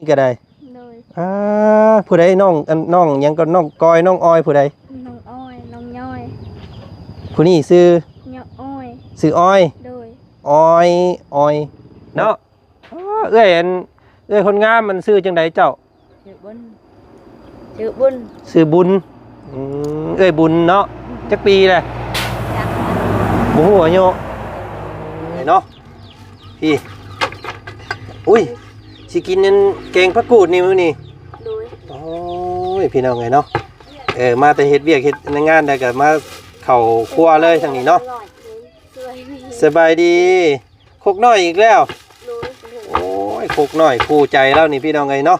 ນີ້ກໍໄດ້. ໂດຍ. ອ່າ ຜູ້ໃດນ້ອງ ອັນ ນ້ອງຫຍັງກໍ ນ້ອງກອຍ ນ້ອງອອຍ ຜູ້ໃດ? ນ້ອງອອຍ ນ້ອງຍ້ອຍ. ຜູ້ນີ້ຊື່? ຍ- ອອຍ. ຊື່ອອຍ? ໂດຍ. ອອຍ ອອຍ ເນາະ. ອໍ ເອື້ອຍ ອັນ ເອື້ອຍຄົນງາມ ມັນຊື່ຈັ່ງໃດເຈົ້າ? ຊື່ບຸນ. ຊື່ບຸນ. ຊື່ບຸນ. ອືມ ເອື້ອຍບຸນເນາະ. ອືມ ຈັກປີແຫຼະ? ຈັກ ບໍ່ຮູ້ອາຍຸເນາະ. ພີ້ ອຸ້ຍ ຊິກິນອັນແກງຜັກກູດນີ້ມື້ນີ້. ໂດຍ. ໂອ້ຍ ພີ່ນ້ອງເອີຍເນາະ. ເອີ ມາແຕ່ເຮັດວຽກເຮັດງານແລ້ວກໍມາເຂົ້າຄົວເລີຍທາງນີ້ເນາະ. ສະບາຍດີ. ສະບາຍດີ. ຄົກນ້ອຍອີກແລ້ວ. ໂດຍ. ໂອ້ຍ ຄົກນ້ອຍຄູ່ໃຈລາວນີ້ ພີ່ນ້ອງເອີຍເນາະ.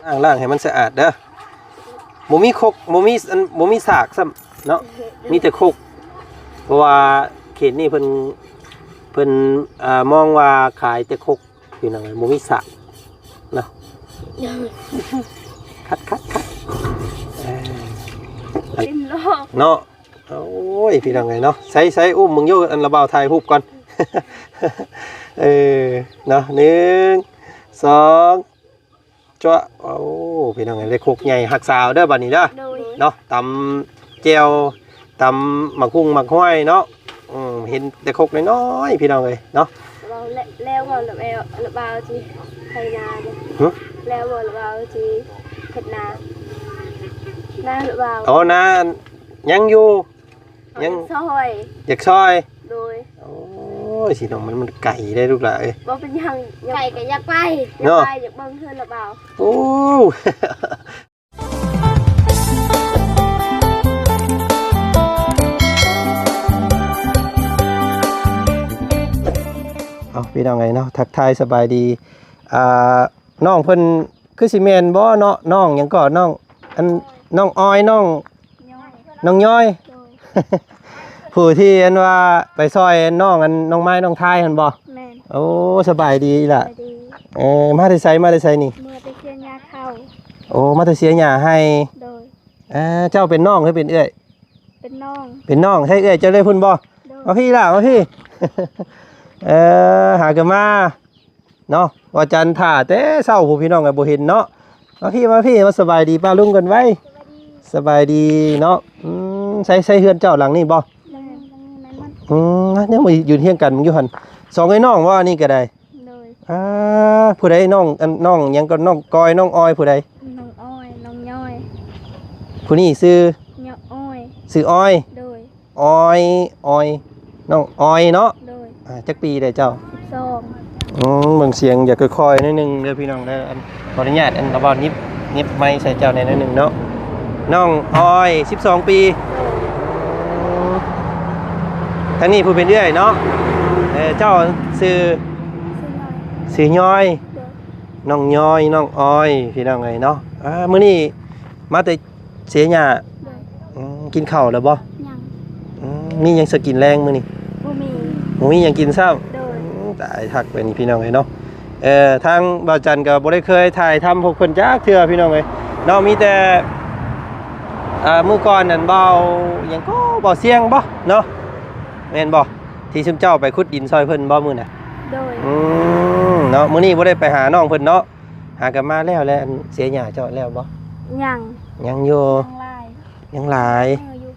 ລ້າງ ລ້າງໃຫ້ມັນສະອາດເດີ. ບໍ່ມີຄົກ ບໍ່ມີອັນ ບໍ່ມີສາກຊ້ຳເນາະ ມີແຕ່ຄົກ. ເພາະວ່າເຂດນີ້ເພິ່ນ ເພິ່ນ ເອີ ມອງວ່າຂາຍແຕ່ຄົກ ພີ່ນ້ອງເອີຍ ບໍ່ມີສາກເນາະ. ຄັດ ຄັດ ຄັດ ເອີ ເຕັມໂລກເນາະ. ໂອ້ຍ ພີ່ນ້ອງເອີຍເນາະ. ໃສ່ ໃສ່ ອຸ້ມເບິ່ງຢູ່ ອັນລະບ່າວຖ່າຍຮູບກ່ອນ. ເອີ ເນາະ ໜຶ່ງ ສອງ ຈົວະ. ໂອ້ ພີ່ນ້ອງເອີຍ ໄດ້ຄົກໃຫຍ່ຮັກສາເດີບັດນີ້ເດີ. ໂດຍ. ເນາະ ຕຳແຈ່ວ ຕຳໝາກຫຸ່ງໝາກຫວຍເນາະ. ອືມ ເຫັນແຕ່ຄົກນ້ອຍໆ ພີ່ນ້ອງເອີຍເນາະ. ເວົ້າແລ້ວ ແລ້ວເວົ້າລະແວວ ລະບ່າວຊິໄຖນາເດີ. ຫຶ? ແລ້ວເວົ້າລະບ່າວຊິເຮັດນາ ນາລະບ່າວ. ອໍ ນາຍັງຢູ່. ຍັງ ຢາກຊ່ອຍ ຢາກຊ່ອຍ. ໂດຍ. ໂອ້ຍ ຊິນ້ອງ ມັນ ມັນໄກເດ້ລູກຫຼາເອີຍ. ບໍ່ເປັນຫຍັງ ໄກກໍຢາກໄປ ຢາກໄປ ຢາກເບິ່ງເຮືອນລະບ່າວ. ໂອ້ ເອົາ ພີ່ນ້ອງເອີຍເນາະ ທັກທາຍສະບາຍດີ. ອ່າ ນ້ອງເພິ່ນຄືຊິແມ່ນບໍ່ເນາະ? ນ້ອງຫຍັງກໍ ນ້ອງ ອັນ ນ້ອງອອຍ ນ້ອງ ນ້ອງຍ້ອຍ. ໂດຍ. ຜູ້ທີ່ອັນວ່າໄປຊ່ອຍນ້ອງ ອັນ ນ້ອງໄມ້ນ້ອງທາຍຫັ້ນບໍ່? ແມ່ນ. ໂອ້ ສະບາຍດີອີ່ຫຼ້າ. ສະບາຍດີ. ເອີ ມາແຕ່ໃສ ມາແຕ່ໃສນີ້? ມາແຕ່ເສຍຫຍ້າເຂົ້າ. ໂອ້ ມາແຕ່ເສຍຫຍ້າໄຮ່. ໂດຍ. ເອີ ເຈົ້າເປັນນ້ອງຫຼືເປັນເອື້ອຍ? ເປັນນ້ອງ. ເປັນນ້ອງ. ໃຊ່ເອື້ອຍເຈົ້າເລີຍພຸ້ນບໍ່? ໂດຍ. ມາພີ້ຫຼ້າ ມາພີ້. ເອີ ຫາກໍມາ ເນາະ ວ່າຈັນຖ້າແຕ່ເຊົ້າພຸ້ນ ພີ່ນ້ອງກໍບໍ່ເຫັນເນາະ. ມາພີ້ ມາພີ້ ມາສະບາຍດີປ້າລຸງກັນໄວ້. ສະບາຍດີເນາະ. ອືມ ໃຊ້ ໃຊ້ເຮືອນເຈົ້າຫຼັງນີ້ບໍ່? ອືມ ຍັງບໍ່ຢືນຮຽງກັນຢູ່ຫັ້ນ. ສອງເອື້ອຍນ້ອງບໍ່ ອັນນີ້ກໍໄດ້? ໂດຍ. ອ່າ ຜູ້ໃດນ້ອງ ອັນ ນ້ອງຫຍັງກໍ ນ້ອງກອຍ ນ້ອງອອຍ ຜູ້ໃດ? ນ້ອງອອຍ ນ້ອງຍ້ອຍ. ຜູ້ນີ້ຊື່? ຍ- ອອຍ. ຊື່ອອຍ? ໂດຍ. ອອຍ ອອຍ ນ້ອງອອຍເນາະ. ໂດຍ. ອ່າ ຈັກປີແລ້ວເຈົ້າ? ສິບສອງ. ອືມ ເບິ່ງສຽງຢາກຄ່ອຍໆໜ້ອຍໜຶ່ງເດີພີ່ນ້ອງເດີ. ອັນ ຂໍອະນຸຍາດ ອັນ ລະບ່າວໜິບ ໜິບໄມໃສ່ເຈົ້າແດ່ໜ້ອຍໜຶ່ງເນາະ. ນ້ອງອອຍ ສິບສອງປີ. ໂດຍ. ອືມ ທາງນີ້ຜູ້ເປັນເອື້ອຍເນາະ. ເອີ ເຈົ້າຊື່? ຊື່ຍ້ອຍ. ຊື່ຍ້ອຍ. ໂດຍ. ນ້ອງຍ້ອຍ ນ້ອງອອຍ ພີ່ນ້ອງເອີຍເນາະ. ອ່າ ມື້ນີ້ມາແຕ່ ເສຍຫຍ້າ. ໂດຍ. ອືມ ກິນເຂົ້າແລ້ວບໍ່? ຍັງ. ອືມ ມີຫຍັງສະກິນແລງມື້ນີ້? ບໍ່ມີ. ບໍ່ມີຫຍັງກິນຊ້ຳ. ໂດຍ. ອືມ ຕາຍຄັກແບບນີ້ພີ່ນ້ອງເອີຍເນາະ. ເອີ ທາງບ່າວຈັນກໍບໍ່ໄດ້ເຄີຍຖ່າຍທຳພວກເພິ່ນຈັກເທື່ອພີ່ນ້ອງເອີຍເນາະ. ມີແຕ່ ອ່າ ມື້ກ່ອນນັ້ນບ່າວຫຍັງກໍ ບ່າວຊຽງບໍ່ເນາະ ແມ່ນບໍ່ ທີ່ຊຸມເຈົ້າໄປຂຸດດິນຊ່ອຍເພິ່ນບໍ່ມື້ນັ້ນ? ໂດຍ. ອືມ ເນາະ ມື້ນີ້ບໍ່ໄດ້ໄປຫານ້ອງເພິ່ນເນາະ. ຫາກັນມາແລ້ວແຫຼະ. ອັນເສຍຫຍ້າເຈົ້າແລ້ວບໍ່? ຍັງ. ຍັງຢູ່. ຍັງຫຼາຍ. ຍັງຫຼາຍ. ເອີ ຢູ່.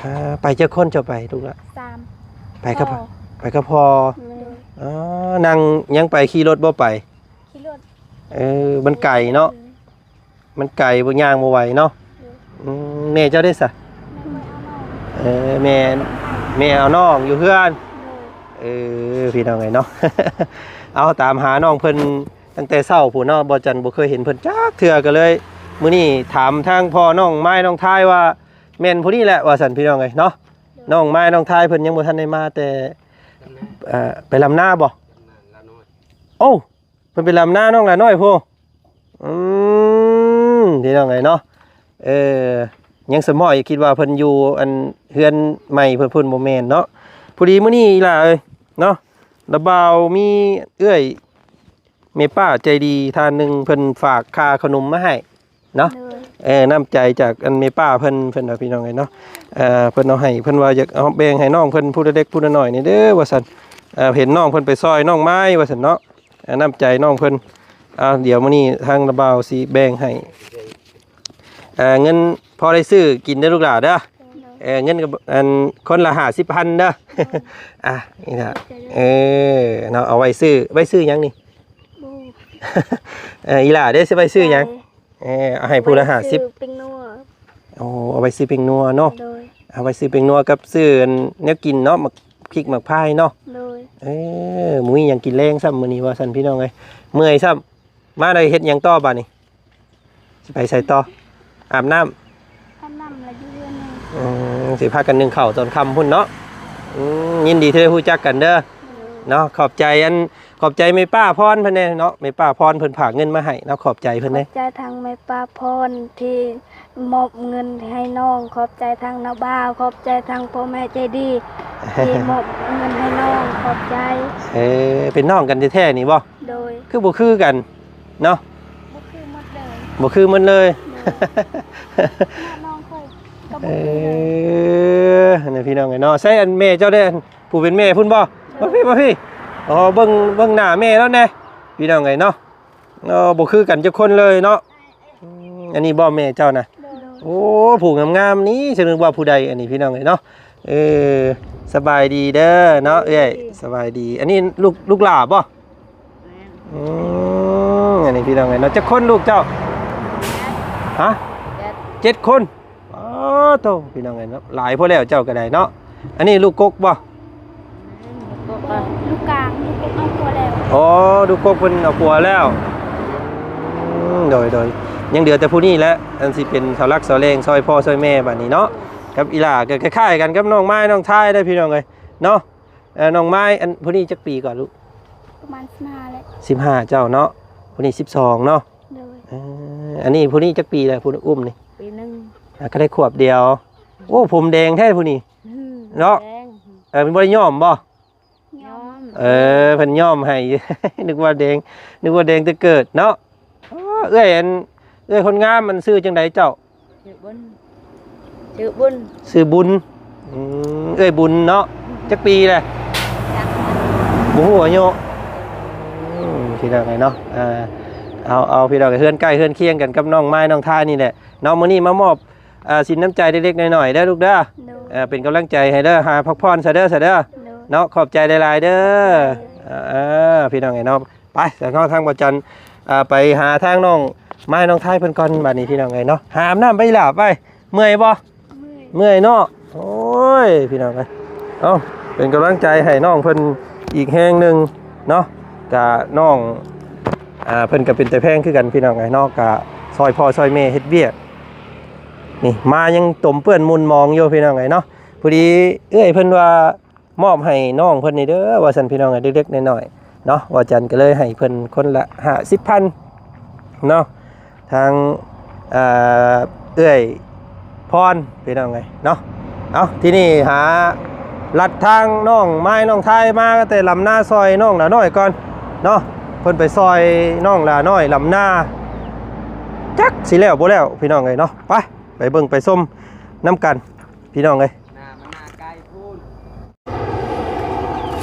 ອ່າ ໄປຈັກຄົນເຈົ້າໄປລູກລະ? ສາມ. ໄປກັບ ພໍ່ ໄປກັບພໍ່. ໂດຍ. ອໍ ນັ່ງຍັງໄປ ຂີ່ລົດບໍ່ໄປ? ຂີ່ລົດ. ເອີ ມັນໄກເນາະ. ອືມ ມັນໄກ ບໍ່ ຍ່າງບໍ່ໄຫວເນາະ. ໂດຍ. ອືມ ແມ່ເຈົ້າເດ້ສະ? ແມ່ໄປເອົານ້ອງ. ເອີ ແມ່ ແມ່ເອົານ້ອງຢູ່ເຮືອນ. ໂດຍ. ເອີ ພີ່ນ້ອງເອີຍເນາະ ເອົາ ຕາມຫານ້ອງເພິ່ນ ຕັ້ງແຕ່ເຊົ້າພຸ້ນເນາະ. ບ່າວຈັນບໍ່ເຄີຍເຫັນເພິ່ນຈັກເທື່ອ ກໍເລີຍມື້ນີ້ຖາມທາງພໍ່ນ້ອງໄມ້ນ້ອງທາຍວ່າ ແມ່ນຜູ້ນີ້ແຫຼະວ່າຊັ້ນ ພີ່ນ້ອງເອີຍເນາະ. ໂດຍ. ນ້ອງໄມ້ນ້ອງທາຍເພິ່ນຍັງບໍ່ທັນໄດ້ມາແຕ່ ເອີ ໄປລຳນາບໍ່? ໂອ້ ເພິ່ນໄປລຳນານ້ອງຫຼ້ານ້ອຍພຸ້ນ. ອືມ ພີ່ນ້ອງເອີຍເນາະ. ເອີ ຍັງສະໝ້ອຍ ຄິດວ່າເພິ່ນຢູ່ອັນເຮືອນໃໝ່ເພິ່ນພຸ້ນ ບໍ່ແມ່ນເນາະ. ພໍດີມື້ນີ້ອີ່ຫຼ້າເອີຍເນາະ ລະບ່າວມີເອື້ອຍ ແມ່ປ້າໃຈດີທ່ານໜຶ່ງ ເພິ່ນຝາກຄ່າຂະໜົມມາໃຫ້ເນາະ. ໂດຍ. ເອີ ນ້ຳໃຈຈາກອັນແມ່ປ້າເພິ່ນ ເພິ່ນວ່າ ພີ່ນ້ອງເອີຍເນາະ ເອີ ເພິ່ນເອົາໃຫ້ ເພິ່ນວ່າຢາກເອົາແບ່ງໃຫ້ນ້ອງເພິ່ນຜູ້ເລັກຜູ້ນ້ອຍນີ້ເດີວ່າຊັ້ນ. ເອີ ເຫັນນ້ອງເພິ່ນໄປຊ່ອຍນ້ອງໄມ້ວ່າຊັ້ນເນາະ. ເອີ ນ້ຳໃຈນ້ອງເພິ່ນ ອ່າ ດຽວມື້ນີ້ທາງລະບ່າວຊິແບ່ງໃຫ້ ເອີ ເງິນພໍໄດ້ຊື້ກິນເດີລູກຫຼ້າເດີ. ເອີ ເງິນກໍ ອັນ ຄົນລະຫ້າສິບພັນເດີ. ອ່າ ນີ້ລະ ເອີ ເນາະ ເອົາໄວ້ຊື້ ໄວ້ຊື້ຫຍັງນີ້? ເອີ ອີຫຼ້າເດ້ ຊິໄວ້ຊື້ຫຍັງ? ເອີ ເອົາໃຫ້ຜູ້ລະຫ້າສິບ ຊື້ເປັງນົວ. ໂອ້ ເອົາໄວ້ຊື້ເປັງນົວເນາະ. ໂດຍ ເອົາໄວ້ຊື້ເປັງນົວກັບຊື້ອັນແນວກິນເນາະ ໝາກພິກໝາກພາຍເນາະ. ໂດຍ ເອີ ບໍ່ມີຫຍັງກິນແລງຊ້ຳມື້ນີ້ວ່າຊັ້ນ ພີ່ນ້ອງເອີຍ. ເມື່ອຍຊ້ຳ ມາໄດ້ເຮັດຫຍັງຕໍ່ບາດນີ້? ຊິໄປໃສຕໍ່? ອາບນ້ຳ ອາບນ້ຳແລ້ວຢູ່ເຮືອນນີ້. ອືມ ຊິພາກັນໜຶ້ງເຂົ້າຕອນຄ່ຳພຸ້ນເນາະ. ອືມ ຍິນດີທີ່ໄດ້ຮູ້ຈັກກັນເດີ. ໂດຍ ເນາະ ຂອບໃຈອັນ ຂອບໃຈແມ່ປ້າພອນເພິ່ນແດ່ເນາະ. ແມ່ປ້າພອນເພິ່ນຝາກເງິນມາໃຫ້ເນາະ ຂອບໃຈເພິ່ນແດ່. ຂອບໃຈທາງແມ່ປ້າພອນທີ່ມອບເງິນໃຫ້ນ້ອງ. ຂອບໃຈທາງນ້າບ່າວ. ຂອບໃຈທາງພໍ່ແມ່ໃຈດີທີ່ມອບເງິນໃຫ້ນ້ອງ. ຂອບໃຈ. ເອີ ເປັນນ້ອງກັນແທ້ໆນີ້ບໍ່? ໂດຍ ຄືບໍ່ຄືກັນເນາະ. ບໍ່ຄືໝົດເລີຍ ບໍ່ຄືໝົດເລີຍ. ໂດຍ ນ້ອງຂ້ອຍກໍບໍ່ຄືເລີຍ. ເອີ ນີ້ພີ່ນ້ອງເອີຍເນາະ. ໃສອັນແມ່ເຈົ້າເດ້? ຜູ້ເປັນແມ່ພຸ້ນບໍ່? ມາພີ້ ມາພີ້. ອໍ ເບິ່ງ ເບິ່ງໜ້າແມ່ລາວແດ່ ພີ່ນ້ອງເອີຍເນາະ. ເອີ ບໍ່ຄືກັນຈັກຄົນເລີຍເນາະ. ອືມ ອັນນີ້ບໍ່ແມ່ເຈົ້ານະ? ໂດຍ ໂອ້ ຜູ້ງາມໆນີ້ ສະນຶກວ່າຜູ້ໃດອັນນີ້ ພີ່ນ້ອງເອີຍເນາະ. ເອີ ສະບາຍດີເດີເນາະເອື້ອຍ. ສະບາຍດີ. ອັນນີ້ລູກ ລູກຫຼ້າບໍ່? ແມ່ນ ອືມ ອັນນີ້ພີ່ນ້ອງເອີຍເນາະ. ຈັກຄົນລູກເຈົ້າ? ຮະ? ເຈັດ ເຈັດຄົນ. ອໍ ໂທ້ ພີ່ນ້ອງເອີຍເນາະ ຫຼາຍພໍແລ້ວເຈົ້າກໍໄດ້ເນາະ. ອັນນີ້ລູກກົກບໍ່? ແມ່ນ ລູກກົກ ລູກກາງ ລູກກົກເອົາຜົວແລ້ວ. ອໍ ລູກກົກເພິ່ນເອົາຜົວແລ້ວ. ອືມ ໂດຍ ໂດຍ ຍັງເຫຼືອແຕ່ຜູ້ນີ້ແຫຼະ ອັນຊິເປັນເສົາຫຼັກເສົາແຮງຊ່ອຍພໍ່ຊ່ອຍແມ່ບາດນີ້ເນາະ. ກັບອີຫຼ້າກໍຄ້າຍໆກັນກັບນ້ອງມາຍນ້ອງທາຍເດ້ ພີ່ນ້ອງເອີຍເນາະ. ເອີ ນ້ອງມາຍ ອັນຜູ້ນີ້ຈັກປີກ່ອນລູກ? ປະມານສິບຫ້າແຫຼະ. ສິບຫ້າ ເຈົ້າເນາະ. ຜູ້ນີ້ສິບສອງເນາະ. ໂດຍ ເອີ ອັນນີ້ຜູ້ນີ້ຈັກປີແລ້ວ ຜູ້ອຸ້ມນີ້? ປີໜຶ່ງ. ອ່າ ກໍໄດ້ຂວບດຽວ. ໂອ້ ຜົມແດງແທ້ຜູ້ນີ້. ອືມ ເນາະ ແດງ. ເອີ ເພິ່ນບໍ່ໄດ້ຍ້ອມບໍ່? ຍ້ອມ. ເອີ ເພິ່ນຍ້ອມໃຫ້. ນຶກວ່າແດງ ນຶກວ່າແດງແຕ່ເກີດເນາະ. ເອີ ເອື້ອຍ ອັນ ເອື້ອຍຄົນງາມ ມັນຊື່ຈັ່ງໃດເຈົ້າ? ຊື່ບຸນ ຊື່ບຸນ ຊື່ບຸນ. ອືມ ເອື້ອຍບຸນເນາະ. ອືມ ຈັກປີແລ້ວ? ຈັກ ບໍ່ຮູ້ອາຍຸ. ອືມ ພີ່ນ້ອງເອີຍເນາະ. ເອີ ເອົາ ເອົາ ພີ່ນ້ອງ ເຮືອນໃກ້ເຮືອນຄຽງກັນກັບນ້ອງມາຍນ້ອງທາຍນີ້ແຫຼະເນາະ. ມື້ນີ້ມາມອບ ອ່າ ສິນນ້ຳໃຈເລັກໆນ້ອຍໆເດີລູກເດີ. ໂດຍ ເອີ ເປັນກຳລັງໃຈໃຫ້ເດີ ຫາພັກຜ່ອນຊະເດີ ຊະເດີ. ໂດຍ ເນາະ ຂອບໃຈຫຼາຍໆເດີ. ໂດຍ ເອີ ພີ່ນ້ອງເອີຍເນາະ. ໄປ ສາວເນາະ ທາງບໍ່ຈັນ ອ່າ ໄປຫາທາງນ້ອງມາຍນ້ອງທາຍເພິ່ນກ່ອນບາດນີ້ ພີ່ນ້ອງເອີຍເນາະ. ຫາອາບນ້ຳໄປອີຫຼ້າໄປ. ເມື່ອຍບໍ່? ເມື່ອຍ ເມື່ອຍເນາະ. ໂອ້ຍ ພີ່ນ້ອງເອີຍ ເອົາ ເປັນກຳລັງໃຈໃຫ້ນ້ອງເພິ່ນອີກແຮງໜຶ່ງເນາະ. ກະນ້ອງ ອ່າ ເພິ່ນກໍເປັນຕາແພງຄືກັນ ພີ່ນ້ອງເອີຍເນາະ. ກະຊ່ອຍພໍ່ຊ່ອຍແມ່ເຮັດວຽກ. ນີ້ມາຍັງຕົມເປື້ອນໝຸ່ນໝອງຢູ່ ພີ່ນ້ອງເອີຍເນາະ. ພໍດີເອື້ອຍເພິ່ນວ່າ ມອບໃຫ້ນ້ອງເພິ່ນນີ້ເດີ ວ່າຊັ້ນ ພີ່ນ້ອງເອີຍ ເລັກໆນ້ອຍໆເນາະ. ວ່າຈັນກໍເລີຍໃຫ້ເພິ່ນຄົນລະຫ້າສິບພັນເນາະ ທາງ ເອີ ເອື້ອຍພອນ ພີ່ນ້ອງເອີຍເນາະ. ເອົາ ທີນີ້ຫາລັດທາງນ້ອງມາຍນ້ອງທາຍມາແຕ່ລຳນາ ຊ່ອຍນ້ອງຫຼ້ານ້ອຍກ່ອນເນາະ. ເພິ່ນໄປຊ່ອຍນ້ອງຫຼ້ານ້ອຍລຳນາ ຈັກຊິແລ້ວບໍ່ແລ້ວ ພີ່ນ້ອງເອີຍເນາະ. ໄປ ໄປເບິ່ງໄປຊົມນຳກັນ ພີ່ນ້ອງເອີຍ. ໜ້າມັນໜ້າໄກໂພດ.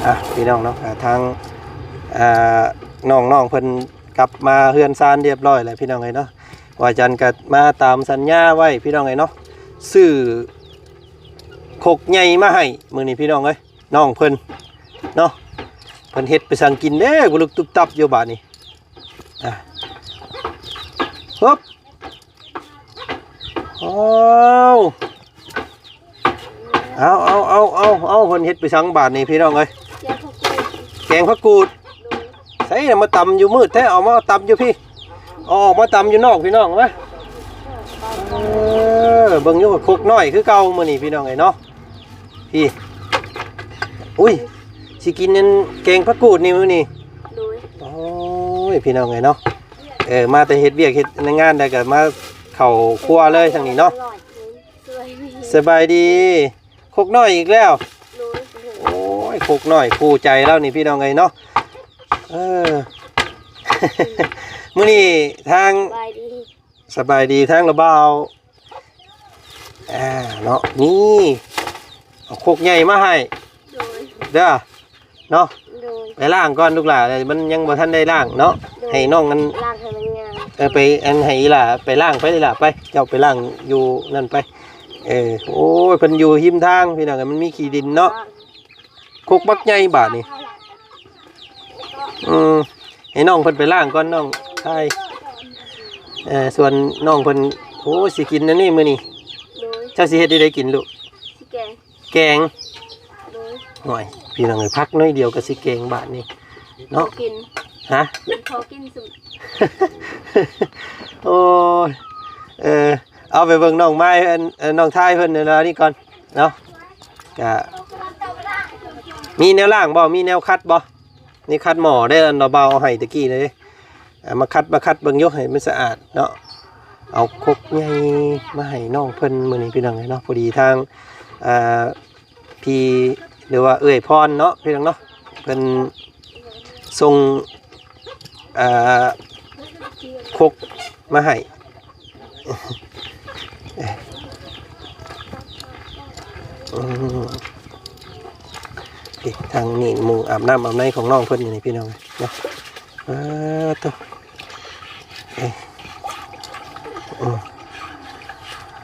ອ່ະ ພີ່ນ້ອງເນາະ ອ່າ ທາງ ອ່າ ນ້ອງໆເພິ່ນກັບມາເຮືອນຊານຮຽບຮ້ອຍແລ້ວ ພີ່ນ້ອງເອີຍເນາະ. ວ່າຈັນກໍມາຕາມສັນຍາໄວ້ ພີ່ນ້ອງເອີຍເນາະ. ຊື້ຄົກໃຫຍ່ມາໃຫ້ມື້ນີ້ ພີ່ນ້ອງເອີຍ ນ້ອງເພິ່ນເນາະ. ເພິ່ນເຮັດໄປສັງກິນເດ້ ກຸລຸກຕຸບຕັບຢູ່ບາດນີ້. ອ່ະ ຮຶບ ເອົາ ເອົາ ເອົາ ເອົາ ເອົາ ເພິ່ນເຮັດໄປສັງບາດນີ້ ພີ່ນ້ອງເອີຍ? ແກງຜັກກູດ ແກງຜັກກູດ. ໃສນະ ມາຕຳຢູ່ມືດແທ້ ເອົາມາຕຳຢູ່ພີ້ ເອົາອອກມາຕຳຢູ່ນອກ ພີ່ນ້ອງ ມາ. ເອີ ເບິ່ງຢູ່ ຄົກນ້ອຍຄືເກົ່າມື້ນີ້ ພີ່ນ້ອງເອີຍເນາະ. ພີ້ ອຸ້ຍ ຊິກິນອັນແກງຜັກກູດນີ້ມື້ນີ້. ໂດຍ ໂອ້ຍ ພີ່ນ້ອງເອີຍເນາະ. ເອີ ມາແຕ່ເຮັດວຽກເຮັດງານ ແລ້ວກໍມາເຂົ້າຄົວເລີຍທາງນີ້ເນາະ. ສະບາຍດີ ຄົກນ້ອຍອີກແລ້ວ. ໂດຍ ໂອ້ຍ ຄົກນ້ອຍຄູ່ໃຈລາວນີ້ ພີ່ນ້ອງເອີຍເນາະ. ເອີ ມື້ນີ້ທາງ ສະບາຍດີ ສະບາຍດີ ທາງລະບ່າວ ອ່າ ເນາະ ນີ້ ເອົາຄົກໃຫຍ່ມາໃຫ້. ໂດຍ ເດີ ເນາະ. ໂດຍ ໄປລ້າງກ່ອນລູກຫຼ້າ ມັນຍັງບໍ່ທັນໄດ້ລ້າງເນາະ. ໂດຍ ໃຫ້ນ້ອງອັນ ລ້າງໃຫ້ມັນງາມ. ເອີ ໄປອັນ ໃຫ້ອີ່ຫຼ້າໄປລ້າງໄປ ອີ່ຫຼ້າໄປ ເຈົ້າໄປລ້າງຢູ່ນັ້ນໄປ. ເອີ ໂອ້ຍ ເພິ່ນຢູ່ຮິມທາງພີ່ນ້ອງ ມັນມີຂີ້ດິນເນາະ. ຄົກບັກໃຫຍ່ບາດນີ້. ອືມ ໃຫ້ນ້ອງເພິ່ນໄປລ້າງກ່ອນ ນ້ອງຊາຍ. ເອີ ສ່ວນນ້ອງເພິ່ນ ໂອ້ຍ ຊິກິນອັນນີ້ມື້ນີ້. ໂດຍ ເຈົ້າຊິເຮັດແນວໃດກິນລູກ? ຊິແກງ. ແກງ. ໂດຍ ໂອ້ຍ ພີ່ນ້ອງເອີຍ ຜັກໜ້ອຍດຽວກໍຊິແກງບາດນີ້ເນາະ. ກິນ. ຮະ? ກິນ ພໍກິນຊຸມ. ໂອ້ຍ ເອີ ເອົາໄປເບິ່ງນ້ອງໄມ້ ອັນ ເອີ ນ້ອງຊາຍເພິ່ນອັນນີ້ກ່ອນເນາະ. ກະມີແນວລ້າງບໍ່? ມີແນວຂັດບໍ່? ນີ້ຂັດໝໍ້ເດ້ ອັນລາວບ່າວເອົາໃຫ້ຕະກີ້ເດ້. ເອົາມາຂັດ ມາຂັດເບິ່ງຢູ່ ໃຫ້ມັນສະອາດເນາະ. ເອົາຄົກໃຫຍ່ມາໃຫ້ນ້ອງເພິ່ນມື້ນີ້ພີ່ນ້ອງເອີຍເນາະ. ພໍດີທາງ ອ່າ ພີ່ ຫຼືວ່າເອື້ອຍພອນເນາະ ພີ່ນ້ອງເນາະ ເພິ່ນສົ່ງ ອ່າ ຄົກມາໃຫ້. ອືມ ນີ້ທາງນີ້ໝ່ອງອາບນ້ຳອາບໃນຂອງນ້ອງເພິ່ນຢູ່ນີ້ພີ່ນ້ອງເນາະ. ເອີ ໂຕ ເອີ ອືມ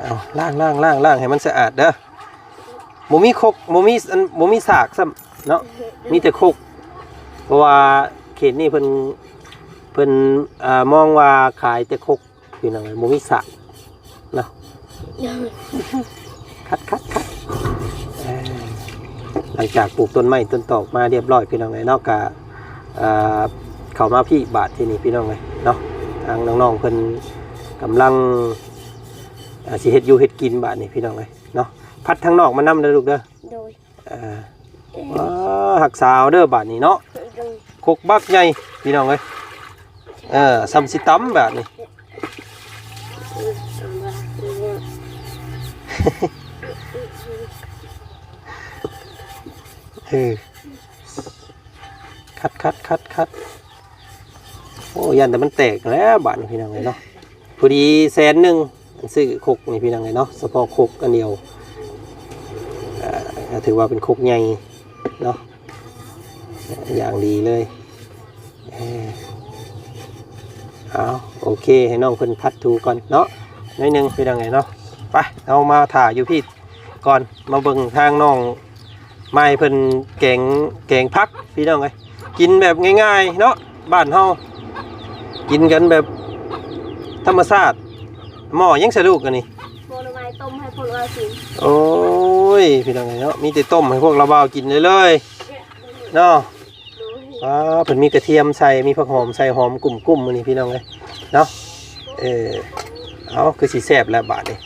ເອົາ ລ້າງ ລ້າງ ລ້າງ ລ້າງໃຫ້ມັນສະອາດເດີ. ບໍ່ມີຄົກ ບໍ່ມີອັນ ບໍ່ມີສາກຊ້ຳເນາະ ມີແຕ່ຄົກ. ເພາະວ່າເຂດນີ້ເພິ່ນ ເພິ່ນ ເອີ ມອງວ່າຂາຍແຕ່ຄົກ ພີ່ນ້ອງເອີຍ ບໍ່ມີສາກເນາະ. ຄັດ ຄັດ ຄັດ. ເອີ ຫຼັງຈາກປູກຕົ້ນໄມ້ຕົ້ນຕອກມາຮຽບຮ້ອຍພີ່ນ້ອງເອີຍເນາະ ກະ ເອີ ເຂົ້າມາພີ້ບາດທີນີ້ພີ່ນ້ອງເອີຍເນາະ. ທາງນ້ອງໆເພິ່ນກຳລັງ ເອີ ຊິເຮັດຢູ່ເຮັດກິນບາດນີ້ພີ່ນ້ອງເອີຍເນາະ. ພັດທາງນອກມານຳເດີລູກເດີ. ໂດຍ ເອີ ເອີ ຮັກສາເອົາເດີບາດນີ້ເນາະ. ໂດຍ ຄົກບັກໃຫຍ່ພີ່ນ້ອງເອີຍ. ເອີ ສ່ຳຊິຕຳບາດນີ້. ເອີ ຄັດ ຄັດ ຄັດ ຄັດ. ໂອ້ ຢ້ານແຕ່ມັນແຕກແລ້ວບາດນີ້ພີ່ນ້ອງເອີຍເນາະ. ພໍດີແສນໜຶ່ງ ຊື້ຄົກນີ້ພີ່ນ້ອງເອີຍເນາະ ສະເພາະຄົກອັນດຽວ. ເອີ ຖືວ່າເປັນຄົກໃຫຍ່ເນາະ ຢ່າງດີເລີຍ. ເອີ ເອົາ ໂອເຄ ໃຫ້ນ້ອງເພິ່ນພັດຖູກ່ອນເນາະ ໜ້ອຍໜຶ່ງພີ່ນ້ອງເອີຍເນາະ. ໄປ ເຮົາມາຖ້າຢູ່ພີ້ ກ່ອນ ມາເບິ່ງທາງນ້ອງໄມ້ເພິ່ນແກງ ແກງຜັກພີ່ນ້ອງເອີຍ. ກິນແບບງ່າຍໆເນາະ ບ້ານເຮົາ ກິນກັນແບບທຳມະຊາດ. ໝໍ້ຫຍັງຊະລູກອັນນີ້? ໝໍ້ໜໍ່ໄມ້ຕົ້ມໃຫ້ພວກລາວກິນ. ໂອ້ຍ ພີ່ນ້ອງເອີຍເນາະ ມີແຕ່ຕົ້ມໃຫ້ພວກລາວບ່າວກິນເລີຍເນາະ. ໂດຍ ອ່າ ເພິ່ນມີກະທຽມໃສ່ ມີຜັກຫອມໃສ່ ຫອມກຸ້ມໆ ມື້ນີ້ພີ່ນ້ອງເອີຍເນາະ. ເອີ ເອົາ ຄືຊິແຊບແລ້ວບາດນີ້.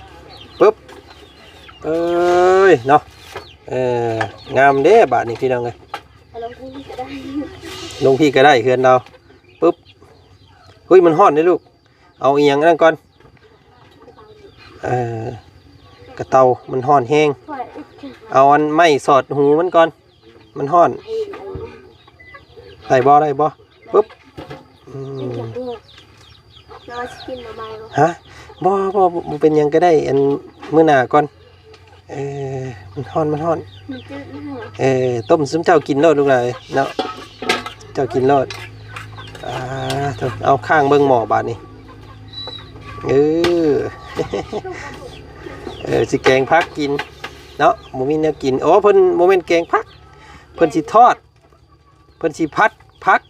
ປຶບ ເອີຍ ເນາະ ເອີ ງາມເດ້ບາດນີ້ພີ່ນ້ອງເອີຍ. ເອົາລົງພີ້ກໍໄດ້ ລົງພີ້ກໍໄດ້ເຮືອນລາວ. ປຶບ ເຮີ້ຍ ມັນຮ້ອນເດ້ລູກ. ເອົາອີ່ຫຍັງອັນນັ້ນກ່ອນ ເອີ ກະເຕົາ ມັນຮ້ອນແຮງ. ເອົາອັນໄມ້ສອດຫູມັນກ່ອນ ມັນຮ້ອນ. ໄດ້ບໍ່ ໄດ້ບໍ່? ປຶບ ອືມ ແລ້ວຊິກິນໜໍ່ໄມ້ບໍ່? ຮະ? ບໍ່ ບໍ່ ບໍ່ເປັນຫຍັງກໍໄດ້ ອັນ ມື້ໜ້າກ່ອນ. ເອີ ມັນຮ້ອນ ມັນຮ້ອນ ມັນຈືດ ມັນຮ້ອນ. ເອີ ຕົ້ມຊຸມເຈົ້າກິນໂລດລູກຫຼານເນາະ ເຈົ້າກິນໂລດ. ອ່າ ເອົາ ຄ້າງເບິ່ງໝໍ້ບາດນີ້. ເອີ ເອີ ຊິແກງຜັກກິນເນາະ ບໍ່ມີແນວກິນ. ໂອ້ ເພິ່ນບໍ່ແມ່ນແກງຜັກ ເພິ່ນຊິທອດ ເພິ່ນຊິຜັດຜັກ.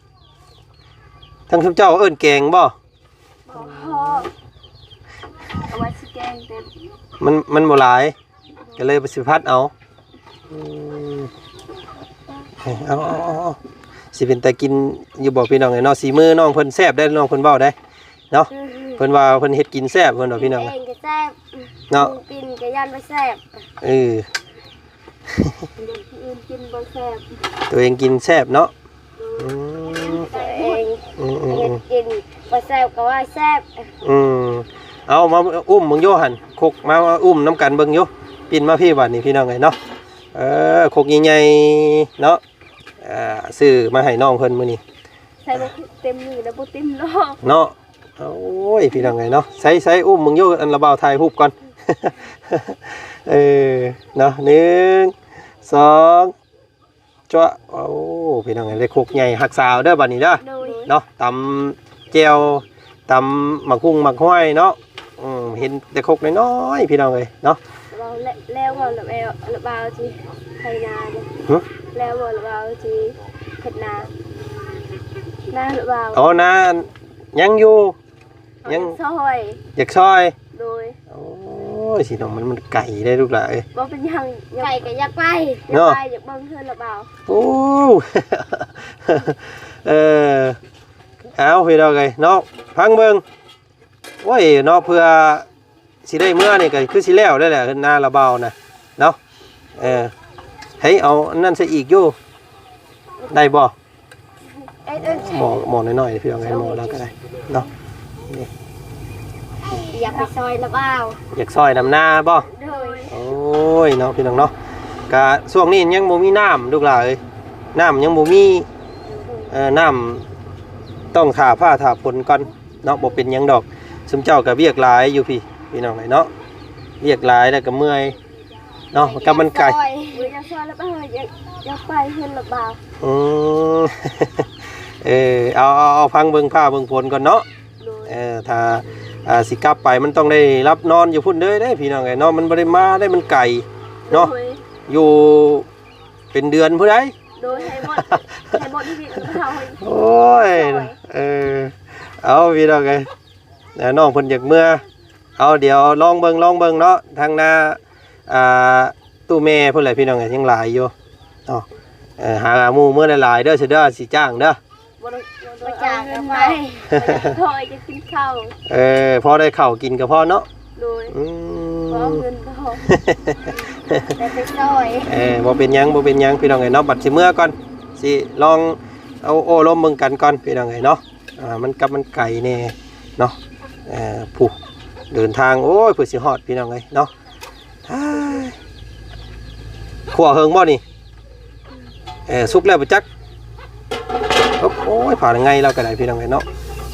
ທາງຊຸມເຈົ້າເອີ້ນແກງບໍ່? ບໍ່ ເອົາໄວ້ຊິແກງເຕັມ ມັນ ມັນບໍ່ຫຼາຍ ກໍເລີຍຊິຜັດເອົາ. ອືມ ເອົາ ເອົາ ເອົາ ເອົາ ຊິເປັນຕາກິນຢູ່ບໍ່ພີ່ນ້ອງເອີຍເນາະ? ສີມືນ້ອງເພິ່ນແຊບໄດ໋ ນ້ອງເພິ່ນເວົ້າໄດ໋ເນາະ. ອືມ ເພິ່ນວ່າເພິ່ນເຮັດກິນແຊບ ເພິ່ນວ່າພີ່ນ້ອງ ກິນເອງກໍແຊບເນາະ ກິນກໍຢ້ານບໍ່ແຊບ. ເອີ ຄົນອື່ນກິນບໍ່ແຊບ ຕົວເອງກິນແຊບເນາະ. ອືມ ຕົວເອງ ອືມໆໆ ເຮັດກິນບໍ່ແຊບກໍວ່າແຊບ. ອືມ ເອົາ ມາອຸ້ມເບິ່ງຢູ່ຫັ້ນ ຄົກ ມາອຸ້ມນຳກັນເບິ່ງຢູ່. ປິ່ນມາພີ້ບາດນີ້ ພີ່ນ້ອງເອີຍເນາະ. ເອີ ຄົກໃຫຍ່ໆເນາະ ເອີ ຊື້ມາໃຫ້ນ້ອງເພິ່ນມື້ນີ້. ໃສ່ບໍ່ເຕັມນີ້ແລ້ວບໍ່ເຕັມດອກເນາະ. ໂອ້ຍ ພີ່ນ້ອງເອີຍເນາະ ໃສ່ໆ ອຸ້ມເບິ່ງຢູ່ ອັນລະບ່າວຖ່າຍຮູບກ່ອນ. ເອີ ເນາະ ໜຶ່ງ ສອງ ຈວະ. ໂອ້ ພີ່ນ້ອງເອີຍ ໄດ້ຄົກໃຫຍ່ຮັກສາວເດີບັດນີ້ເດີ ໂດຍ ເນາະ ຕຳແຈ່ວ ຕຳໝາກຫຸ່ງໝາກຫອຍເນາະ ອືມ ເຫັນແຕ່ຄົກນ້ອຍໆ ພີ່ນ້ອງເອີຍເນາະ ເວົ້າແລ້ວ ແລ້ວເວົ້າແລ້ວ ລະບ່າວຊິໄຖນາເດ້ ຫຶ ແລ້ວເວົ້າລະບ່າວຊິເຮັດນາ ນາລະບ່າວ ອໍ ນາຍັງຢູ່ ຍັງ ຢາກຊ່ອຍ ຢາກຊ່ອຍ ໂດຍ ໂອ້ຍ ຊິເນາະ ມັນ ມັນໄກເດ້ລູກຫຼາເອີຍ ບໍ່ເປັນຫຍັງ ໄກກໍຢາກໄປ ເນາະ ຢາກໄປ ຢາກເບິ່ງເຮືອນລະບ່າວ ໂອ້ ເອີ ເອົາ ພີ່ນ້ອງເອີຍເນາະ ຟັງເບິ່ງ ໂອ້ຍ ເນາະ ເພື່ອຊິໄດ້ເມືອນີ້ກໍຄືຊິແລ້ວແລ້ວແຫຼະ ເຮືອນນາລະບ່າວນະ ເນາະ ເອີ ໃຫ້ເອົາອັນນັ້ນໃສ່ອີກຢູ່ ໄດ້ບໍ່? ເອີ ເອີ ໝໍ້ ໝໍ້ນ້ອຍໆ ພີ່ນ້ອງເອີຍ ໝໍ້ລາວກໍໄດ້ເນາະ ຢາກໄປຊ່ອຍລະບ່າວ ຢາກຊ່ອຍນຳນາບໍ່? ໂດຍ ໂອ້ຍເນາະ ພີ່ນ້ອງເນາະ ກະຊ່ວງນີ້ຍັງບໍ່ມີນ້ຳລູກຫຼາເອີຍ ນ້ຳຍັງບໍ່ມີ ເອີ ນ້ຳຕ້ອງຖ້າຟ້າຖ້າຝົນກ່ອນເນາະ ບໍ່ເປັນຫຍັງດອກ ຊຸມເຈົ້າກໍວຽກຫຼາຍຢູ່ພີ້ ພີ່ນ້ອງເອີຍເນາະ ວຽກຫຼາຍແລ້ວກໍເມື່ອຍ ເນາະ ມັນກໍມັນໄກ ຢາກຊ່ອຍ ຢາກຊ່ອຍລະບ່າວ ຢາກ ຢາກໄປເຮືອນລະບ່າວ ອືມ ເອີ ເອົາ ເອົາ ເອົາ ຟັງເບິ່ງຟ້າເບິ່ງຝົນກ່ອນເນາະ ໂດຍ ເອີ ຖ້າ ອ່າ ຊິກັບໄປມັນຕ້ອງໄດ້ຫຼັບນອນຢູ່ພຸ້ນເດີເດ້ ພີ່ນ້ອງເອີຍເນາະ ມັນບໍ່ໄດ້ມາໄດ້ ມັນໄກເນາະ ໂດຍ ຢູ່ເປັນເດືອນພຸ້ນໃດ ໂດຍ ໃຫ້ໝົດ ໃຫ້ໝົດຊີວິດຂອງເຮົາ ໂອ້ຍ ໂດຍ ເອີ ເອົາ ພີ່ນ້ອງເອີຍ ເອີ ນ້ອງເພິ່ນຢາກເມືອ ເອົາ ດຽວລອງເບິ່ງ ລອງເບິ່ງເນາະ ທາງໜ້າ ອ່າ ຕູ້ແມ່ພຸ້ນແຫຼະ ພີ່ນ້ອງເອີຍ ຍັງຫຼາຍຢູ່ເນາະ ເອີ ຫາໝູ່ເມືອຫຼາຍໆເດີ ຊິເດີ ຊິຈ້າງເດີ ບໍ່ໄດ້ ບໍ່ຈ້າງກໍໄປ ເອົາເງິນໄປ ເພາະຈະກິນເຂົ້າ ເອີ ພໍໄດ້ເຂົ້າກິນກໍພໍເນາະ ໂດຍ ອືມ ບໍ່ເອົາເງິນ ບໍ່ ແຕ່ໄປຊ່ອຍ ເອີ ບໍ່ເປັນຫຍັງ ບໍ່ເປັນຫຍັງ ພີ່ນ້ອງເອີຍເນາະ ບັດຊິເມືອກ່ອນ ຊິລອງເອົາໂອ້ລົມເບິ່ງກັນກ່ອນ ພີ່ນ້ອງເອີຍເນາະ ອ່າ ມັນກັບມັນໄກແດ່ເນາະ ເອີ ຜູ້ເດີນທາງ ໂອ້ຍ ເພື່ອຊິຮອດ ພີ່ນ້ອງເອີຍເນາະ ອ້າຍ ຂົ້ວເຫິງບໍ່ນີ້? ເອີ ສຸກແລ້ວບໍ່ຈັກ ໂອ້ຍ ຜາໄງລາວກໍໄດ້ ພີ່ນ້ອງເອີຍເນາະ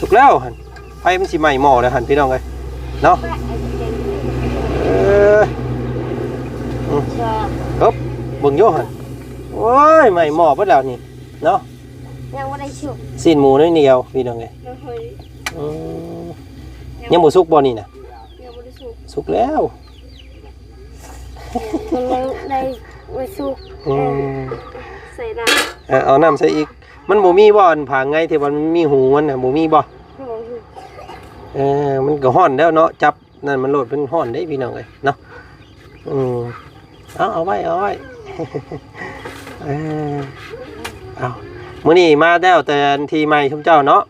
ສຸກແລ້ວຫັ້ນ ໄຟມັນຊິໄໝ້ໝໍ້ແລ້ວຫັ້ນ ພີ່ນ້ອງເອີຍເນາະ ເອີ ອືມ ເອີບ ເບິ່ງຢູ່ຫັ້ນ ໂອ້ຍ ໄໝ້ໝໍ້ເບິດແລ້ວນີ້ເນາະ ຍັງບໍ່ໄດ້ສຸກ ຊີ້ນໝູໜ້ອຍດຽວ ພີ່ນ້ອງເອີຍ ໂອ້ຍ ອືມ ຍັງບໍ່ສຸກບໍ່ນີ້ນະ? ຍັງບໍ່ໄດ້ສຸກ ສຸກແລ້ວ ມັນຍັງໄດ້ບໍ່ສຸກ ອືມ ເອີ ໃສ່ນ້ຳ ເອີ ເອົານ້ຳໃສ່ອີກ ມັນບໍ່ມີບໍ່ ອັນຜາໄງທີ່ວ່າມັນມີຫູມັນນະ ບໍ່ມີບໍ່? ບໍ່ມີ ເອີ ມັນກໍຮ້ອນແລ້ວເນາະ ຈັບ ນັ້ນມັນໂລດ ເພິ່ນຮ້ອນເດ້ ພີ່ນ້ອງເອີຍເນາະ ອືມ ເອົາ ເອົາໄວ້ ເອົາໄວ້ ເອີ ເອົາ ມື້ນີ້ມາແລ້ວແຕ່ທີ່ໃໝ່ຊຸມເຈົ້າເນາະ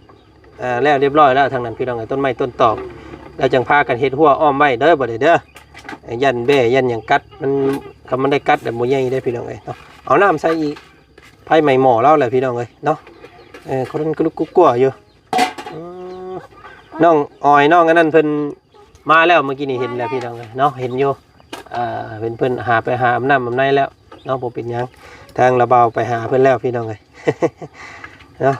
ເອີ ແລ້ວຮຽບຮ້ອຍແລ້ວ ທາງນັ້ນ ພີ່ນ້ອງເອີຍ ຕົ້ນໄມ້ຕົ້ນຕອກ ແລ້ວຈັ່ງພາກັນເຮັດຮົ້ວອ້ອມໄວ້ເດີ ບັດນີ້ເດີ ຢ້ານແບ້ຢ້ານຫຍັງກັດ ມັນ ຄັນມັນໄດ້ກັດແລ້ວບໍ່ໃຫຍ່ເດ້ ພີ່ນ້ອງເອີຍເນາະ ເອົານ້ຳໃສ່ອີກ ໄຟໄໝ້ໝໍ້ລາວແຫຼະ ພີ່ນ້ອງເອີຍເນາະ ເອີ ຄົນກະລຸກກຸກກົວຢູ່ ອືມ ນ້ອງອອຍ ນ້ອງອັນນັ້ນເພິ່ນມາແລ້ວ ເມື່ອກີ້ນີ້ເຫັນແລ້ວ ພີ່ນ້ອງເອີຍເນາະ ເຫັນຢູ່ ອ່າ ເພິ່ນ ເພິ່ນຫາໄປຫາອາບນ້ຳອາບໃນແລ້ວເນາະ ບໍ່ເປັນຫຍັງ ທາງລະບ່າວໄປຫາເພິ່ນແລ້ວ ພີ່ນ້ອງເອີຍເນາະ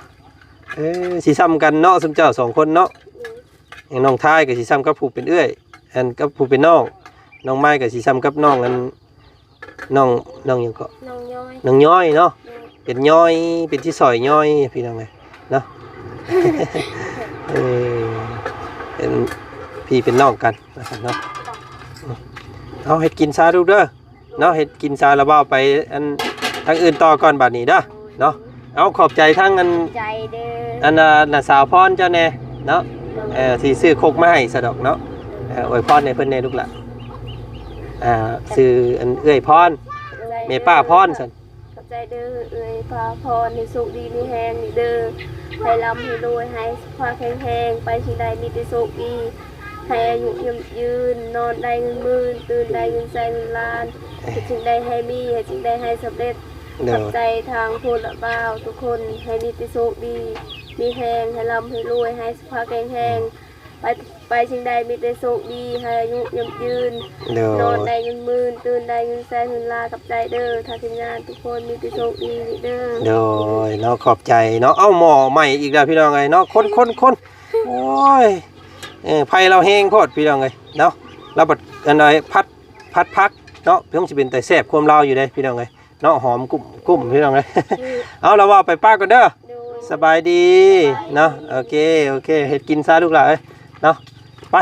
ເອີ ຊິສ່ຳກັນເນາະ ຊຸມເຈົ້າສອງຄົນເນາະ ນ້ອງທາຍກໍຊິສ່ຳກັບຜູ້ເປັນເອື້ອຍ ອັນກັບຜູ້ເປັນນ້ອງ ນ້ອງໄມກໍຊິສ່ຳກັບນ້ອງ ອັນ ນ້ອງ ນ້ອງຫຍັງເກາະ? ນ້ອງຍ້ອຍ ນ້ອງຍ້ອຍເນາະ ໂດຍ ເປັນຍ້ອຍ ເປັນທີ່ສອຍຍ້ອຍ ພີ່ນ້ອງເອີຍເນາະ ເອີ ເປັນພີ່ເປັນນ້ອງກັນວ່າຊັ້ນເນາະ ເອົາເຮັດກິນຊາລູກເດີ ເນາະ ເຮັດກິນຊາລະເວົ້າໄປ ອັນ ທາງອື່ນຕໍ່ກ່ອນບາດນີ້ເດີ ເນາະ ເອົາ ຂອບໃຈທາງ ອັນ ໃຈເດີ ອັນ ນ້າ ນ້າສາວພອນເຈົ້າແດ່ເນາະ ເອີ ທີ່ຊື້ຄົກມາໃຫ້ຊະດອກເນາະ ເອີ ອວຍພອນໃຫ້ເພິ່ນແດ່ລູກຫຼານ ອ່າ ຊື່ ອັນ ເອື້ອຍພອນ ແມ່ປ້າພອນຊັ້ນ ຂອບໃຈເດີ ເອື້ອຍປ້າພອນ ໃຫ້ໂຊກດີມີແຮງນີ້ເດີ ໃຫ້ລ່ຳໃຫ້ລວຍ ໃຫ້ສຸຂະພາບແຂງແຮງ ໄປທີ່ໃດມີແຕ່ໂຊກດີ ໃຫ້ອາຍຸຍືນຍືນ ນອນໄດ້ເງິນໝື່ນ ຕື່ນໄດ້ເງິນແສນເງິນລ້ານ ເຮັດສິ່ງໃດໃຫ້ມີ ເຮັດສິ່ງໃດໃຫ້ສຳເລັດ ໂດຍ ຂອບໃຈທາງຜູ້ລະບ່າວທຸກຄົນ ໃຫ້ມີແຕ່ໂຊກດີ ມີແຮງ ໃຫ້ລ່ຳໃຫ້ລວຍ ໃຫ້ສຸຂະພາບແຂງແຮງ ໄປ ໄປສິ່ງໃດມີແຕ່ໂຊກດີ ໃຫ້ອາຍຸຍືນຍືນ ໂດຍ ນອນໄດ້ເງິນໝື່ນ ຕື່ນໄດ້ເງິນແສນເງິນລ້ານ ຂອບໃຈເດີ ທາງທີມງານທຸກຄົນ ມີແຕ່ໂຊກດີເດີ ໂດຍ ເນາະ ຂອບໃຈເນາະ ເອົ້າ ໝໍ້ໃໝ່ອີກແລ້ວ ພີ່ນ້ອງເອີຍເນາະ ຄົນໆໆ ໂອ້ຍ ເອີ ໄຟລາວແຮງໂພດ ພີ່ນ້ອງເອີຍເນາະ ລາວບັດ ອັນໃດ ຜັດ ຜັດຜັກເນາະ ເພິ່ນຊິເປັນຕາແຊບຄວາມລາວຢູ່ເດ້ ພີ່ນ້ອງເອີຍ ເນາະ ຫອມກຸ້ມໆ ພີ່ນ້ອງເອີຍ. ເອົາ ລະເວົ້າໄປປ້າກ່ອນເດີ. ໂດຍ ສະບາຍດີ ສະບາຍດີ ເນາະ. ໂອເຄ ໂອເຄ ເຮັດກິນຊະລູກຫຼາເອີຍເນາະ. ໄປ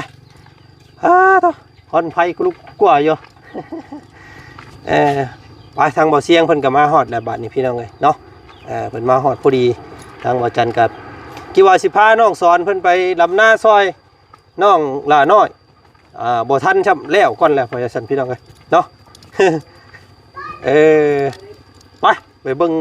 ອ້າໂທ້ ຄວັນໄຟກະລຸກກົວຢູ່. ເອີ ໄປ ທາງບໍ່ສຽງເພິ່ນກໍມາຮອດແລ້ວບາດນີ້ ພີ່ນ້ອງເອີຍເນາະ. ເອີ ເພິ່ນມາຮອດພໍດີ. ທາງບໍ່ຈັນກໍຄິດວ່າຊິພານ້ອງສອນເພິ່ນໄປລຳນາຊ່ອຍນ້ອງຫຼ້ານ້ອຍ. ອ່າ ບໍ່ທັນຊ້ຳ ແລ້ວກ່ອນແລ້ວ ເພາະວ່າຊັ້ນ ພີ່ນ້ອງເອີຍເນາະ. ເອີ ໄປ ໄປເບິ່ງ